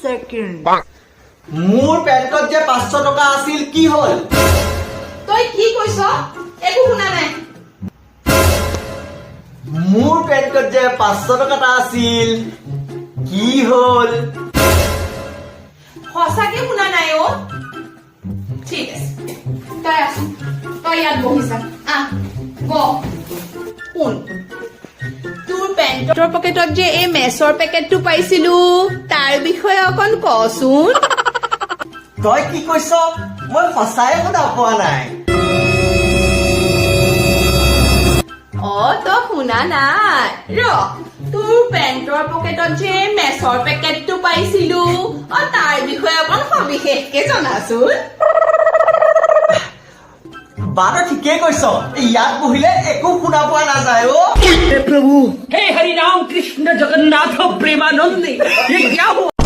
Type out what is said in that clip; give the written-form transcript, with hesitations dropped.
Second. মোৰ পেণ্টত যে 500 টকা আছিল, কি হ'ল? তই কি কৈছ, একো শুনা নাই। মোৰ পেণ্টত যে 500 টকা এটা আছিল, কি হ'ল? সঁচাকে শুনা নাই অ। ঠিক আছে, তই আছোন, তই ইয়াত বহি যা। আহ, ক, শুন, তোৰ পেণ্টৰ পকেটত যে এই মেচৰ পেকেটটো পাইছিলো, তাৰ বিষয়ে অকণ কচোন। তই কি কৈছ, মই সঁচাই শুনা পোৱা নাই। অ, তই শুনা নাই? ৰ, তোৰ পেণ্টৰ পকেটত যে মেচৰ পেকেটটো পাইছিলো, অ, তাৰ বিষয়ে অকণ সবিশেষকে জনাচোন। বা, তই ঠিকেই কৈছ, ইয়াত বহিলে একো শুনা পোৱা নাযায় অ। हे प्रभु, हे हरि राम कृष्ण जगन्नाथ प्रेमानंद, ये क्या हुआ?